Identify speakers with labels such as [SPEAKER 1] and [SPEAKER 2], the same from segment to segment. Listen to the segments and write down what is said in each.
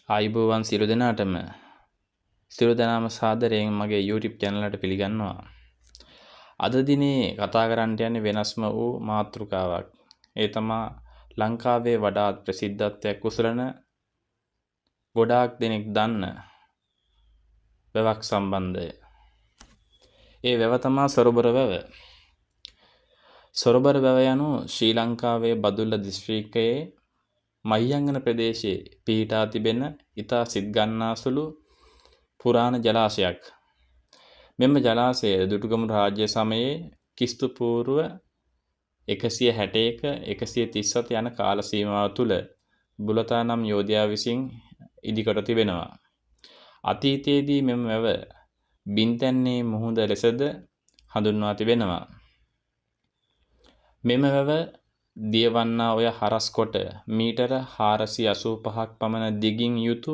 [SPEAKER 1] ආයුබෝවන් සියලු දෙනාටම. සියලු දෙනාම සාදරයෙන් මගේ YouTube channel එකට පිළිගන්නවා. අද දිනේ කතා කරන්න යන්නේ වෙනස්ම වූ මාතෘකාවක්. ඒ තමා ලංකාවේ වඩාත් ප්‍රසිද්ධත්වයක් උසුලන ගොඩාක් දෙනෙක් දන්න වැවක් සම්බන්ධය. ඒ වැව තමා සොරබොර වැව. සොරබොර වැව යනු ශ්‍රී ලංකාවේ බදුල්ල දිස්ත්‍රික්කයේ මහියංගන ප්‍රදේශයේ පිහිටා තිබෙන ඉතා සිත් ගන්නාසුළු පුරාණ ජලාශයක්. මෙම ජලාශය දුටුගැමුණු රාජ්‍ය සමයේ ක්‍රිස්තු පූර්ව 161 137 යන කාල සීමාව තුළ බුලතා නම් යෝධයා විසින් ඉදිකොට තිබෙනවා. අතීතයේදී මෙම වැව බින්තැන්නේ මුහුද ලෙසද හඳුන්වා තිබෙනවා. මෙම වැව දියවන්නා ඔය හරස් කොට මීටර 485ක් පමණ දිගින් යුතු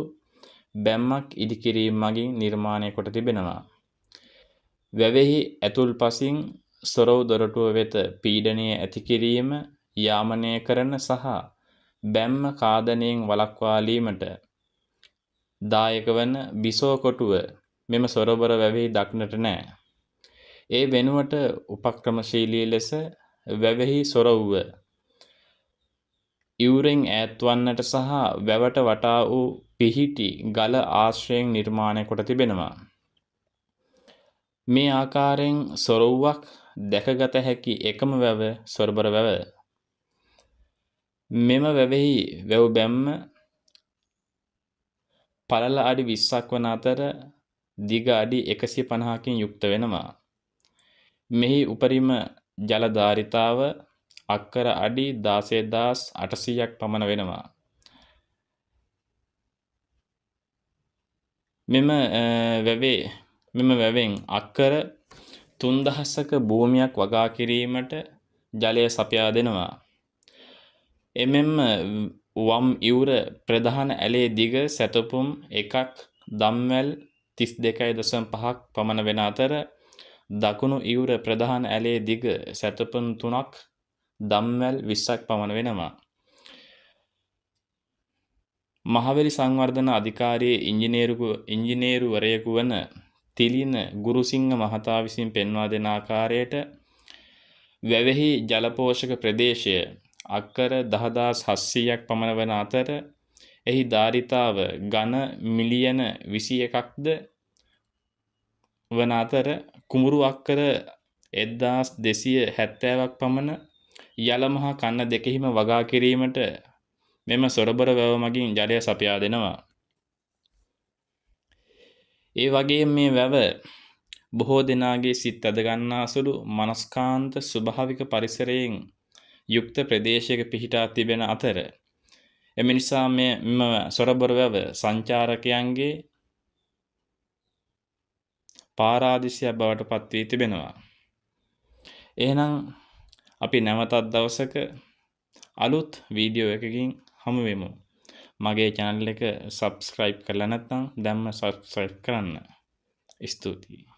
[SPEAKER 1] බැම්මක් ඉදිකිරීම මගින් නිර්මාණය කොට තිබෙනවා. වැවෙහි ඇතුල් පසින් සොරව් දොරටුව වෙත පීඩනය ඇති කිරීම යාමනය කරන සහ බැම්ම කාදනයෙන් වළක්වාලීමට දායක වන බිසෝ කොටුව මෙම සොරබොර වැවෙහි දක්නට නෑ. ඒ වෙනුවට උපක්‍රමශීලී ලෙස වැවෙහි සොරව්ව ඉවුරෙන් ඈත්වන්නට සහ වැවට වටා වූ පිහිටි ගල ආශ්‍රයෙන් නිර්මාණය කොට තිබෙනවා. මේ ආකාරයෙන් සොරව්වක් දැකගත හැකි එකම වැව සොරබොර වැව. මෙම වැවෙහි වැව් බැම්ම පළල අඩි 20ක් වන අතර දිග අඩි 150කින් යුක්ත වෙනවා. මෙහි උපරිම ජල ධාරිතාව අක්කර අඩි 16,800ක් පමණ වෙනවා. මෙම වැවෙන් අක්කර 3000ක භූමියක් වගා කිරීමට ජලය සපයා දෙනවා. එමෙන්ම වම් ඉවුර ප්‍රධාන ඇලේ දිග සැතපුම් එකක් දම්වැල් 32.5ක් පමණ වෙන අතර දකුණු ඉවුර ප්‍රධාන ඇලේ දිග සැතපුම් 3ක් දම්වැල් 20ක් පමණ වෙනවා. මහවැලි සංවර්ධන අධිකාරියේ ඉංජිනේරුවරයෙකු වන තිලින ගුරුසිංහ මහතා විසින් පෙන්වා දෙන ආකාරයට වැවෙහි ජලපෝෂක ප්‍රදේශය අක්කර 10,700ක් පමණ වන අතර එහි ධාරිතාව ඝන මිලියන 21ක්ද වන අතර කුඹුරු අක්කර 1270ක් පමණ යල මහ කන්න දෙකෙහිම වගා කිරීමට මෙම සොරබොර වැව මගින් ජලය සපයා දෙනවා. ඒ වගේම මේ වැව බොහෝ දෙනාගේ සිත් ඇද ගන්නාසුළු මනස්කාන්ත ස්වභාවික පරිසරයෙන් යුක්ත ප්‍රදේශයක පිහිටා තිබෙන අතර එම නිසා මෙම සොරබොර වැව සංචාරකයන්ගේ පාරාදීසයක් බවට පත් වී තිබෙනවා. එහෙනම් අපි නැවතත් දවසක අලුත් වීඩියෝ එකකින් හමු වෙමු. මගේ channel එක subscribe කරලා නැත්නම් දැන්ම subscribe කරන්න. ස්තුතියි.